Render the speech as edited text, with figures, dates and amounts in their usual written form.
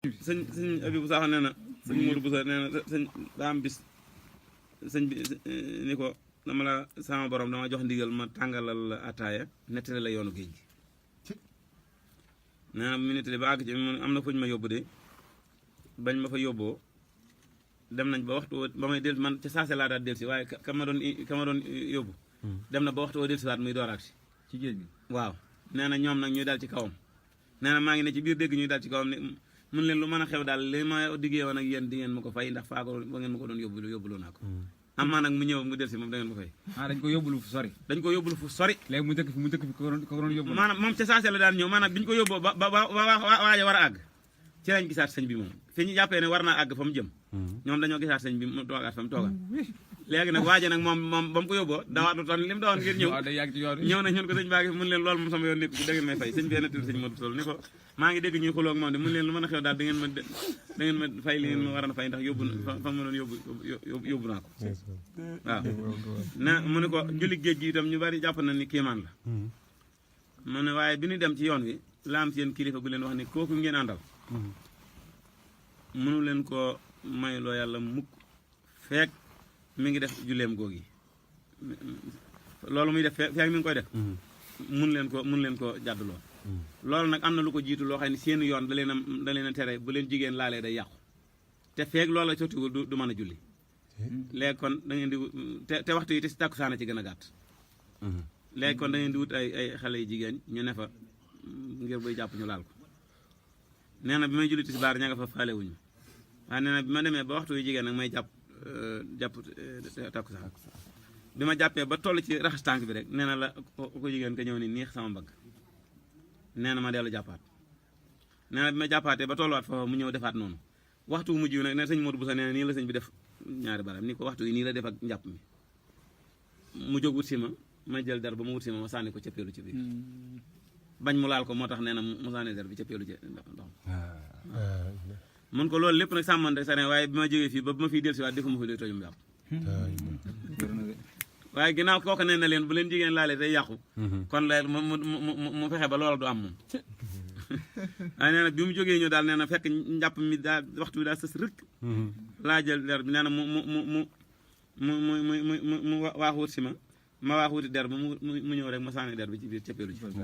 sëñ Abibu Sakho nee na sëñ Modou Boussa nee na sëñ daa am bis sëñ bi ni ko dama la sama borom dama jox ndigal ma tàngalal la ataaya nettali la yoonu géej gi nee na mu nettali ba àgg ci am na fuñ ma yóbbu de bañ ma fa yóbboo dem nañ ba waxtu ba may del man ca saase laa daal del si waaye ka ma doon yóbbu dem na ba waxtu woo del si waat muy dooraat si ci géej gi waaw nee na ñoom nag ñuy dal ci kawam nee na maa ngi ne ci biir dégg ñuy dal ci kawam ne mun leen lu mën a xew daal li ma diggee woon ak yéen di ngeen ma ko fay ndax faa ko ba ngeen ma ko doon yóbbuloo naa ko am maa nag mu ñëw mu del si moom da ngeen ma fay dañ ko yóbbulu fu sori léegi mu dëkk fi ko doon yóbbu maanaam moom ca saase la daan ñëw maanaam bi ñu ko yóbboo ba waaja war a àgg ci lañ gisaat sëñ bi moom fi ñu jàppee ne war naa àgg fa mu jëm ñoom dañoo gisaat sëñ bi mu toogaat fa mu toogaat léegi nag waaje nag moom ba mu ko yóbboo dawaatu ton li mu dawoon ngir ñëw na ñun ko sëñ baa ngi mun leen loolu moom sama yoon nekku ci da ngeen may fay sëñ bi nettali sëñ Modou Sol ni ko maa ngi dégg ñuy xuloo ak moom de mun leen lu mën a xew daal da ngeen ma fay li ngeen ma war a fay ndax yóbbu fa ma doon yóbbu naa ko waaw na mu ne ko julli géej gi itam ñu bari jàpp na ni kiimaan la mu ne waaye bi ñu dem ci yoon wi la am seen kilifa gu leen wax ni kooku ngeen àndal mënu leen ko mayloo yàlla mukk feek mi ngi def julleem googi loolu muy def feek mi ngi koy def mun leen ko jàdduloo loolu nag am na lu ko jiitu loo xam ne seen yoon da leen a tere bu leen jigéen laalee day yàqu te feek loola sottiwul du mën a julli léegi kon da ngeen di te waxtu yi te si tàkkusaana ci gën a gàtt léegi kon da ngeen di wut ay xale yu jigéen ñu ne fa ngir buy jàpp ñu laal ko nee na bi may julli tisbaar ña nga fa faale wuñu waaye nee na bi ma demee ba waxtu yu jigéen nag may jàpp takkusaan bi ma jàppee ba toll ci raxas tànk bi rek nee na la ko jigéen ka ñëw ni niix sama mbagg nee na ma dellu jàppaat nee na bi ma jàppaatee ba tolluwaat foofu mu ñëw defaat noonu waxtu mujj nag ne sëñ Modou Boussa nee na nii la sëñ bi def ñaari baram ni ko waxtu yi nii la def ak njàpp mi mu jóg wut si ma jël dar ba mu wut si ma sànni ko cëppeelu ci biir bañ mu laal ko moo tax nee na mu sànni der bi cëppeelu ci ndox mun ko loolu lépp nag sàmmante sa ne waaye bi ma jógee fii ba bi ma fiy dellusiwaat defuma fi luy tojum yàqu waaye ginnaaw kooku nee na leen bu leen jigéen laalee day yàqu kon leer mu fexe ba loola du am moom waaye nee na bi mu jógee ñëw daal nee na fekk njàpp mi daal waxtu bi daal sës rëkk laa jël der bi nee na mu waax wut si ma waax wuti der ba mu ñëw rek ma sànni der bi ci biir cëppeelu ci waaw